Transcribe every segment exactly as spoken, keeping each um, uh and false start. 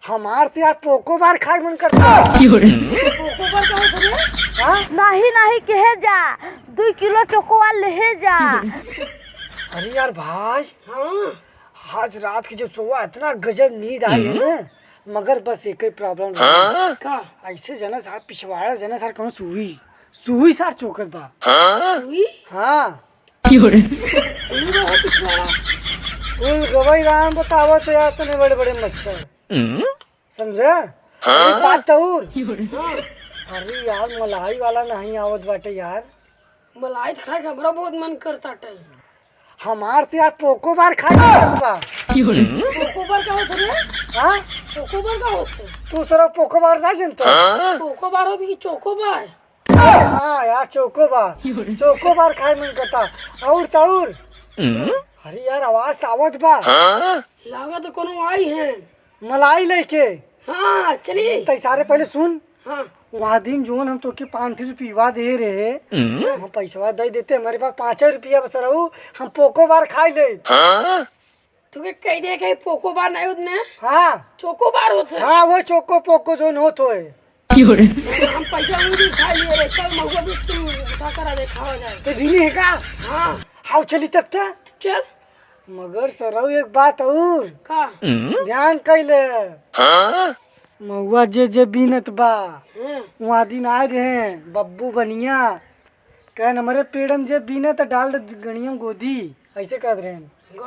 हमार तो यार पोको बार खाए मन करता। क्यों रे? पोको बार का होत रे? हाँ? नाही, नाही, कहे जा, दुई किलो चोको बार लेहे जा। अरे यार भाई, हाँ? आज रात की जब सोवा इतना गजब नींद आई है ना, मगर बस एक ही problem रहा। हाँ? का? ऐसे जना सार पिछवाड़ा जना सार कौनो सुई, सुई सार चोकत बा। सुई? हाँ। क्यों रे? सुई रहा पिछवाड़ा। फूल गवई राम बतावा तो यार इतने बड़े बड़े मच्छर। समझे? हाँ? अरे बात और। हाँ। अरे यार, मलाई वाला नहीं आवत बाटे यार। मलाई तो खाए के हमरा बहुत मन करता टे। हमार तो यार पोको बार खाए के मन बा। पोको बार का होत रे? हाँ? पोको बार का होत है? तू सारा पोको बार नहीं जानता? पोको बार होत कि चोको बार? हाँ यार, चोको बार, चोको बार खाए मन करता। और तो और। अरे यार, आवाज तो आवत बा। लागत कोनो आई है। मलाई लेके। हाँ, चली। तै सारे पहले सुन। हाँ। वहाँ दिन जोन हम तोके पाँच रुपया दे रहे, हम पैसवा दे देते, हमारे पास पाँच रुपया बस रहू, हम पोको बार खाई ले। तोके कह दे कहीं पोको बार नहीं होत ने? हाँ। चोको बार होत है। हाँ, वो चोको पोको जोन होत होए। हम पैसा उड़ी खा लिए रे, चल महुआ बेच के उठा करा दे, खावा जाए। तो बीनी है का? हाँ। हाउ चली तब तो। चल। मगर सरऊ एक बात और। का? ध्यान कैले। हाँ? महुआ जे जे बीनत बा, हाँ। वहाँ दिन आए रहे बब्बू बनिया, कहन हमरे पेड़म जे बीनत डाल दे गणियम गोदी, ऐसे कहत रहे।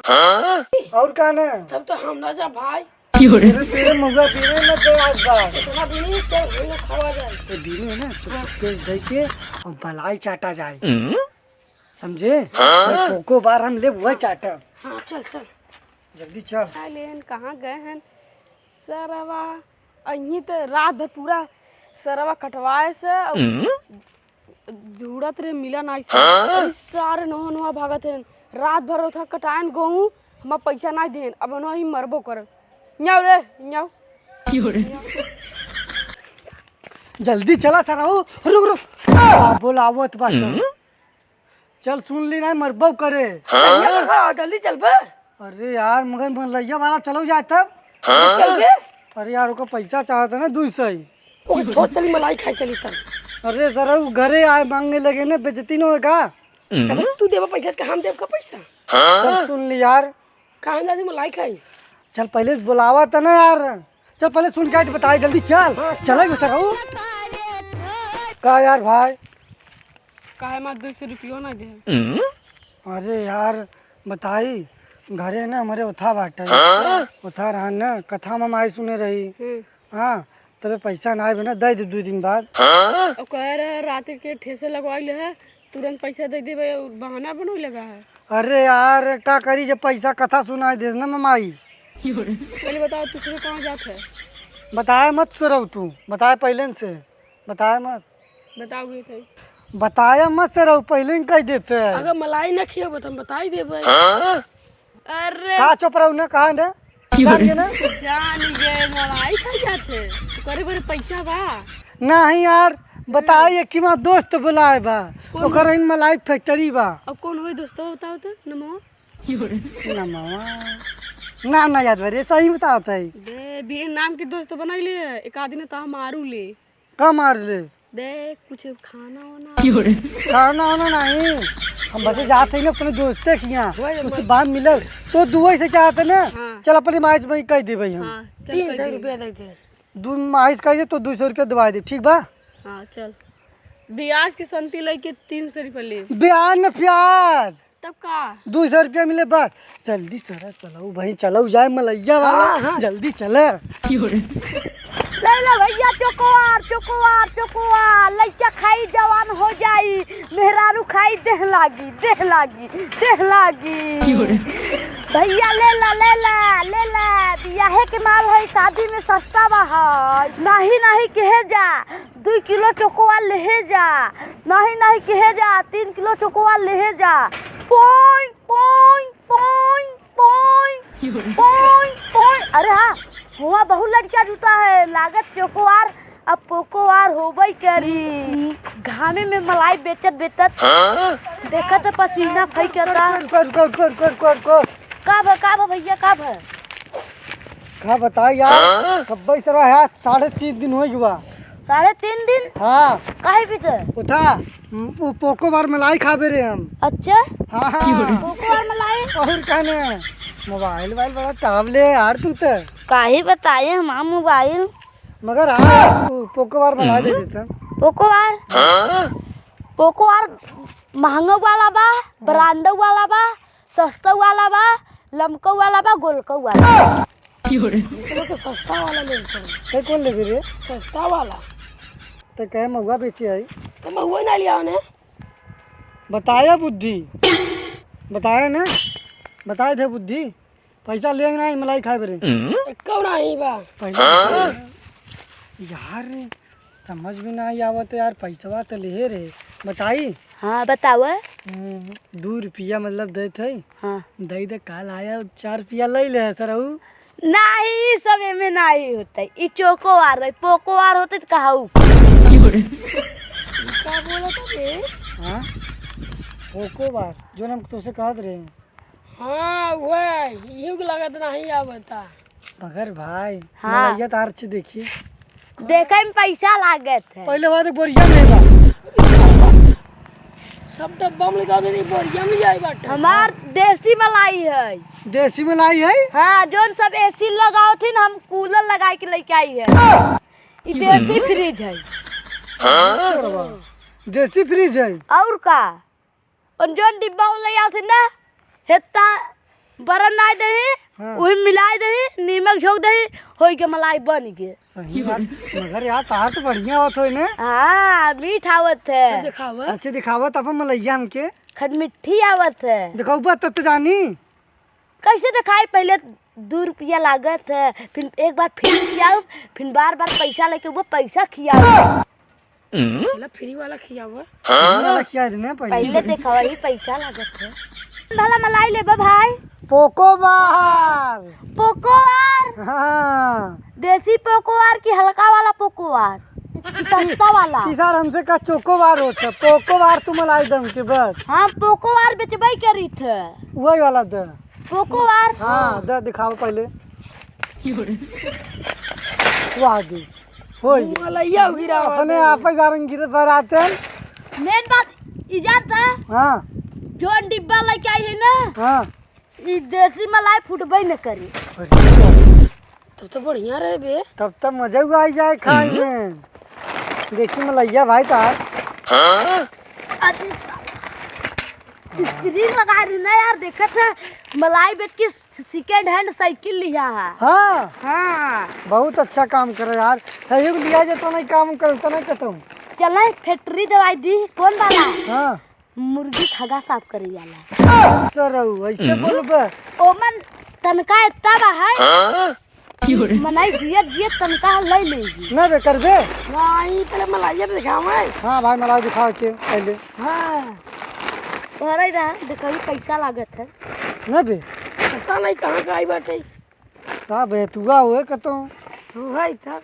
हाँ? और का ना? तब तो हम ना जा भाई। तेरे पेड़े महुआ बीने ना दे आज बार। इतना बीने चल हम लोग खावा जाए। तो बीने है ना, चुप चुप के धई के और मलाई चाटा जाए। समझे? हाँ? कोको बार हम ले वह चाटब। हाँ, चल, चल। जल्दी चल। आ लेन, कहाँ गए हैं सरवा? अहीं त रात भर पूरा सरवा कटवाए से और ढूंढत रहे, मिला नाई से। हाँ? अरे सारे नोहा नोहा भागत हैं, रात भर उठा कटायन गोहूँ, हमार पैसा नाई देन, अब नोहा ही मरबो कर। न्याव रे, न्याव। जल्दी चला सरऊ, रुक, रुक। आ, बोलावत बाटे। चल सुन ली ना, मरबो करे। हाँ, जल्दी चल बे। अरे यार, मगर मलैया वाला चलो जाए तब। चल बे। अरे यार, ओकर पैसा चाहत है ना, दुई सौ। ओके, छोड़, चली मलाई खाए चली तब। अरे सरऊ, घरे आए मांगे लगे ना, बेइज्जती न होए का? अबे तू देबा पैसा का हम देब का पैसा? चल सुन ली यार। कहाँ जाती मलाई खाई? चल पहले बुलावा त ना यार। चल पहले सुन के आज बताए, जल्दी चल। हाँ, चल। चले गुस्सा रहू। का यार भाई? काहे मा दुई सौ रुपयो ना दे? अरे यार, बताई, घरे ना हमरे ओथा बाटे। हाँ? ओथा रहन ना, कथा मा माई सुने रही। हम्म। हाँ, तबे पैसा ना आए ना, दे दे दू दिन बाद। हाँ? और कह रहे रात के ठेसे लगवाई ले है, तुरंत पैसा दे देबे, और बहाना बनोई लगा है। अरे यार, का करी जब पैसा कथा सुनाई देस ना ममाई। पहले बताओ, तू सुबह कहाँ जात है? बताए मत सरऊ तू, बताए पहले से, बताए मत। बताओ ये थे। बताया मत सरऊ, पहले ही कह देते हैं। अगर मलाई न खियाबो तो हम बताई देबे। अरे। का चुप रहू ना, कहा ना? जान गए ना? जान गए, मलाई खाई जात है। ओकरे बरे पैसा बा? नहीं यार, बताई, एक ही माँ दोस्त बुलाए बा। कौन ओकर दोस्त? इन मलाई फैक्ट्री बा। अब कौन होई दोस्तवा, बताओ तो, नमवा? नमवा। नाम ना याद बा रे, सही बताओ तो। दे, बिना नाम के दोस्त बनाई ले, एक आदमी तो हम मारू ले। का मार ले? दे, कुछ खाना वाना। खाना वाना नहीं, हम बस जात है ना अपने दोस्ते के यहाँ, वही तुझसे बात मिलल, तो दुआ से चाहते ना। हाँ। चल अपने माइज में कह दे भाई हम। हाँ, चल तीन सौ रुपया दे दे। दू माइज कह दे तो दू सौ रुपया दबा दे, ठीक बा? हाँ, चल। ब्याज के संती लेके तीन सौ रुपया ले। ब्याज न प्याज। तब का? दू सौ रुपया मिले बस। जल्दी सरा चलाऊ भाई, चलाऊ जाए मलैया वाला। हाँ, हाँ। जल्दी चले। ले लो भैया चोकोवार, चोकोवार, चोकोवार। लइका खाई जवान हो जाई, मेहरारू खाई देह लागी, देह लागी, देह लागी। भैया ले ला, ले ला, ले ला। बियाहे के माल है, शादी में सस्ता बा है। नाही, नाही कहे जा। दुई किलो चोकोवार लेहे जा। नहीं, नहीं, कहे जा, तीन किलो चोकोवार लेहे जा। पोई, पोई, पोई, पोई, पोई, पोई। अरे हाँ, हुआ बहुत लड़कियाँ जुटा है, लागत चोकोवार अब पोकोवार होबई करी। घामे में मलाई बेचत बेचत देखत पसीना फैकता। रुको, रुको, रुको, रुको, रुको, रुको। का भा, का भा भैया, का भा? हाँ, बताओ यार, हाँ? कब्बे सरवा है, साढ़े तीन दिन होइ गवा। साढ़े तीन दिन? हाँ। काहे पीते? उठा, उ पोको बार मलाई खाबे रे हम। अच्छा? हाँ, हाँ। पोको बार मलाई? और का ने? मोबाइल वाइल बड़ा टाब ले यार तू तो। काहे बताए हमार मोबाइल? मगर हाँ, उ पोको बार मलाई दे देता। पोको बार? हाँ? पोको बार महंगा वाला बा, ब्रांड वाला बा, सस्ता वाला बा, लमका वाला बा, गोलका वाला बा। क्यों रे? चलो तो सस्ता वाला ले लेते हैं। ते कौन लेबे रे? सस्ता वाला। ते कहे महुआ बेचे आई? तो महुआ ना लिया ने। बताया बुद्धि। बताया ने। बताए दे बुद्धि। पैसा लेंगे ना, मलाई खाए बरे। एक्को नहीं बा। पहले यार, समझ में ना आवत यार, पैसवा तो लेहे रहे। बताई? हाँ, बतावा। हम्म, दू रुपया मतलब देत है। हाँ। दे दे, काल आया, चार रुपया ले ले, सरऊ। नहीं, ई सब एमे नहीं होता है। ई चोकोवार है, पोकोवार होते तो कहाऊ। का बोला था बे? हाँ? पोकोवार, जो हम तुझसे कहत रहे। हाँ, वह, इहू के लागत नहीं आवता। मगर भाई, हाँ। मलैया तो हर चीज देखी। देखे में पैसा लागत है। पहले बात बोरिया में बा। सब डब्बा में लगा दे, बोरिया में जाए बाटे। हमार देसी मलाई है। देसी मलाई है? हाँ, जोन सब एसी लगावत ही ना, हम कूलर लगा के लेके आई है। ई देसी फ्रिज है। हाँ? देसी फ्रिज है? और का? और जोन डिब्बा में ले आवत ही ना, हेत्ता बरन नाई दही, हाँ। उही मिलाई दही, नीमक झोंक दही, होई के मलाई बन गए। सही बात। मगर यार, तार तो बढ़िया होत होई ने। हाँ, मीठ आवत है। दिखावा। अच्छा, दिखावा तो अपन मलैया हमके। खटमिट्ठी आवत है। दिखावा तब तो जानी। कैसे दिखाई? पहले दू रुपया लागत है, फिर एक बार फ्री खियाऊ, फिर बार बार पैसा लेके वो पैसा खियाऊ। चला फ्री वाला खियावा। फ्री वाला खिया देने पहले। पहले देखावा, ही पैसा लागत है। भला मलाई लेबा भाई? पोकोबार। पोकोबार? हाँ। देसी पोकोबार की हल्का वाला पोकोबार? कि सस्ता वाला? ई सार हमसे का चोकोबार होत है, पोकोबार तू मलाई दम के बस। हाँ, पोकोबार बेचबे करीत है। वही वाला दे। पोकोबार? हाँ, दे दिखावा पहले। वाह दी। होई। मलैया गिरा अपने आप ही जारन गिरे पर आते हैं। मेन बात ई जात है। हाँ। जोन डिब्बा लेके आई है ना। हाँ। ई देसी मलाई फुटबे न करे। अरे। तब तो बढ़िया रहे बे। तब तो मजा हुआ आई जाए खाए में। देखी मलैया भाई तार। अरे साला। स्प्रिंग लगा रही ना यार, देखत है मलाई बेच के सेकंड हैंड साइकिल लिया है। हाँ। हाँ। बहुत अच्छा काम करे यार। सहयोग लिया जे तो नहीं काम कर, तो नहीं करता हूँ। चला फैक्ट्री दवाई दी, कौन वाला? हाँ। मुर्गी थगा साफ करे वाला। सरऊ, ऐसे बोलबे? ओमन तनका इतना बा है। हाँ? मनाई जियत जियत तनका ले लेगी। ना बे, करबे? नहीं, पहले मलाइया तो दिखावे। हाँ भाई, मलाई दिखाओ के पहले। हाँ। तोहरा ही रहा, देखो, ये पैसा लागत है। ना बे? पता नहीं कहाँ का आई बाटे। सा बेतुआ हुए कतो। तू है था।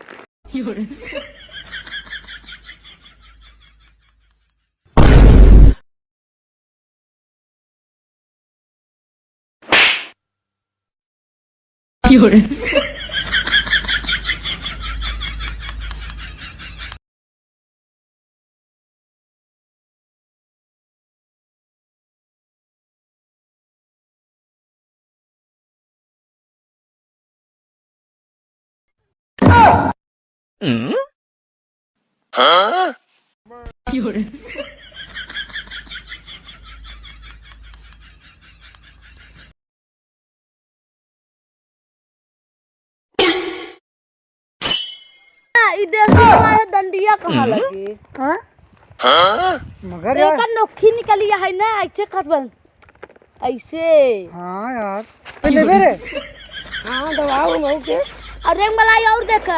ई देसी वाला है, डंडिया कहाँ लगे? हाँ? मगर यार एकर नोखी निकलिया है ना, ऐसे करबन। ऐसे। हाँ यार। तो लेबे रे? हाँ, दबाओ मऊ के। अरे मलाई और देख।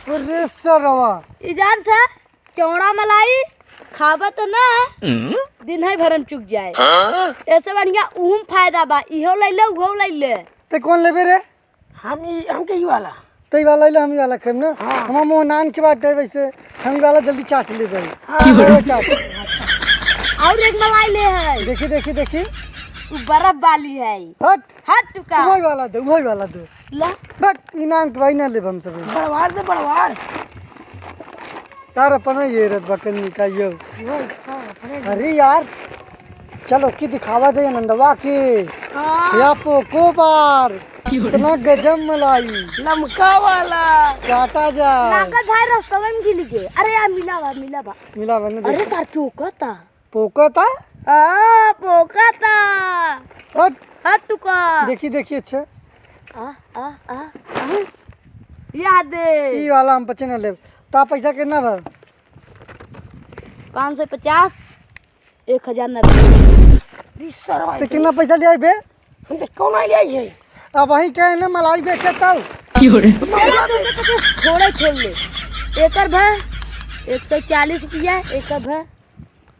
अरे सरवा। ई जान था? चौड़ा मलाई खाबा तो ना, दिन है भरम चुक जाए। हाँ? ऐसे बढ़िया उहम फायदा बा, इहो ले ले, उहो ले ले। ते कौन लेबे रे? हम ई, हमके ई वाला। ते ई वाला ले, हम ई वाला खेब ना। हाँ। हमार मोह नान के बाटे वैसे, हम ई वाला जल्दी चाट लेबे। हाँ। वो चाट। और एक मलाई ले है। देखी, देखी, देखी। उ बर्फ वाली है। हट। हट टुका। वही वाला दे, वही वाला दे। ला। बट इनाम के भाई ना लेब हम सब। बड़वार दे, बड़वार। सारा पना ये रत बकनी का यो। वही, हाँ, अपने अरे यार, चलो की दिखावा जाए नंदवा के। हाँ। या पोको बार। इतना गजब मलाई। लमका वाला। चाटा जाए। लागत भाई रस्तवे में गिर गए। अरे यार, मिला बा, मिला बा। मिला बा, ना अरे देख। सार चौकता। पोकता? आ, पोकता। हट। हट टुका। देखी, देखी, अच्छा। आ, आ, आ, आ। या दे। ई वाला हम पचे ना लेब। ता पैसा कितना बा? पाँच सौ पचास, एक हजार नब्बे। री सरवा ते कितना पैसा ले आई बे? हम तो कौन आई ले आई है? अब वहीं कहे ना मलाई बेचे तब। क्यों रे? छोड़े छोड़ ले। एकर भा एक सौ चालीस रुपया, एकर भा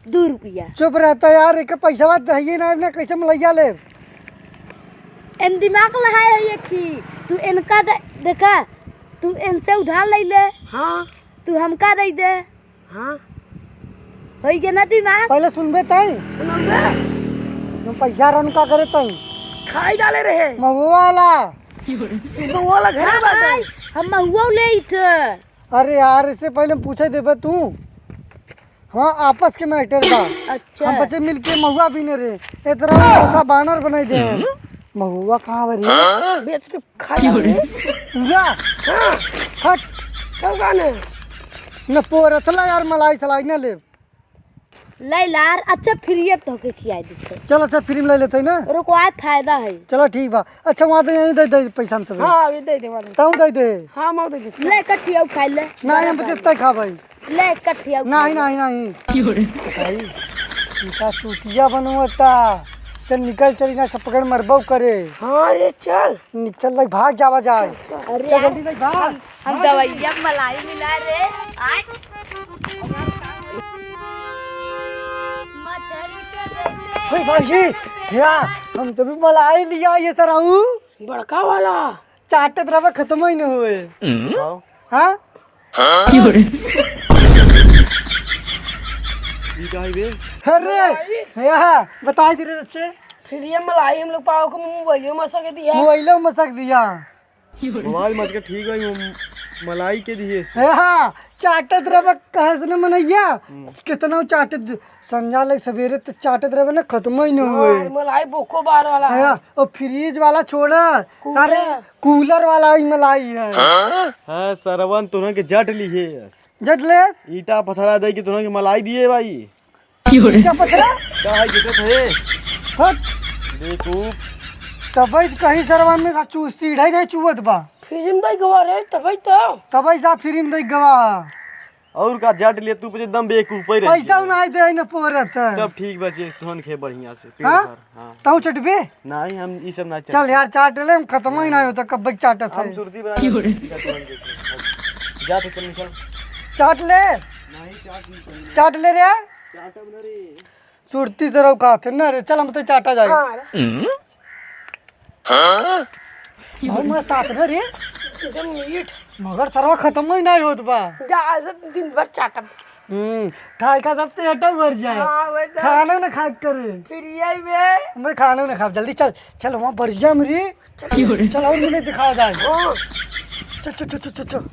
दो रुपया। चुप रहता यार, एक पैसा दहिए ना, ना कैसे मलैया ले? एन दिमाग लहाए है एक ही। तू इनका दे, देखा, तू इनसे उधार ले ले। हाँ। तू हमका दे दे। हाँ। होई के ना दिमाग। पहले सुनबे तई। सुनबे। तुम पैसा रन का करे तई? खाई डाले रहे। महुआ वाला। महुआ वाला घरे हाँ बाटे। भाई, हम महुआ ले थे। अरे यार, इससे पहले हम पूछे देबे तू। हाँ, आपस के मैटर बा। अच्छा। हम बच्चे मिलके महुआ बीने रे। इतना बड़ा बानर बनाई दे। महुआ कहाँ बा रे? बेच के खा जाओगे। पूरा? हाँ। हट। तब का ने? न पोरथला यार, मलाई सलाई ना ले। ले लार, अच्छा फ्री अब तोके खियाई देते। चल, अच्छा फ्री में ले लेते हैं ना। रुको, आज फायदा है। चलो ठीक बा। अच्छा, वहाँ दे, यहीं दे दे पैसा हम सब। हाँ, अभी दे दे, वहाँ दे। तू दे दे। हाँ, मैं दे दे। ले कठिया उठा ले। ना, हम बच्चे तय खा भाई। ले, कठिया उठा नहीं, ले। नहीं, नहीं। क्यों रे? भाई, ईसा चूतिया बनवता। चल निकल, चल, ना सब पकड़ मरबो करे। हाँ रे, चल। नि-, चल, भाई, भाग जावा जाए। चल, चल। अरे चल, यार, जल्दी, भाई, भाग। हम, हम भाग जल्दी। दवाइया मलाई मिला रे। आज। हे भाई, या, हम जब मलाई लिया, ये सराऊ। बड़का वाला। चाटत रहा, खत्म ही न होए। हाँ? हाँ? क्यों रे? ई का है बे? अरे, या, बताई दे रे बच्चे। फिर ये मलाई हम लोग पाओ को मोबाइलो मसा के दिया। मोबाइलो मसा के दिया। मोबाइल मसा के ठीक है, वो मलाई के दिए से। या, चाटत रहा, कहे से न मनैया। हम्म। कितना चाटत संझा ले सबेरे तो चाटत रहबे ना, खत्म ही न होए। हाँ, मलाई बोको बार वाला है। हाँ, और फ्रिज वाला छोड़ा, कूलर। सारे कूलर वाला ही मलाई है। हाँ, सरवन तुहन के जट लिहे। जट लेस? ईटा पथरा दे के तुहन के मलाई दिए भाई। क्यों रे? ईटा पथरा? का है दिक्कत है? हट। बेवकूफ। तबई कहीं सरवन में सा चू-, सीढ़ा ही नहीं चुअत बा। फ्रिज में दई गवा रे, तबई तो। तबई सा फ्रिज में दई गवा। और का जट ले तू पे एकदम बेवकूफ ही रह पैसा गया। नहीं दे न पोरत। तब ठीक बा जे तोहन खे बढ़िया से पेट हाँ? भर। हाँ। तू चटबे? नहीं, हम ई सब ना चल चटबे। यार, चाट ले, हम खत्म ही नहीं होता, कब तक चाटत हम है। सुरती बना क्यों रे? जा तोहन के। जा तो चल निकल। चाट ले। नहीं, चाट नहीं करना। चाट ले रे। चाटब ना रे। सुरती से रहो का थे ना रे, चल हम तो चाटा जाए। हाँ रे। बहुत मस्त आत बा रे। एकदम मीठ। मगर सरवा खत्म ही नहीं होत बा। जा, आज दिन भर चाटब। हम्म, खाए का सब तो एटो भर जाए। हाँ, वही तो। खाना ना खा करे। फिर ये बे। मैं खाना ना खाब, जल्दी चल, चल वहाँ बढ़िया में रे। चल। चल और मिले दिखावा जाए। हाँ। चल, चल, चल, चल, चल, चल।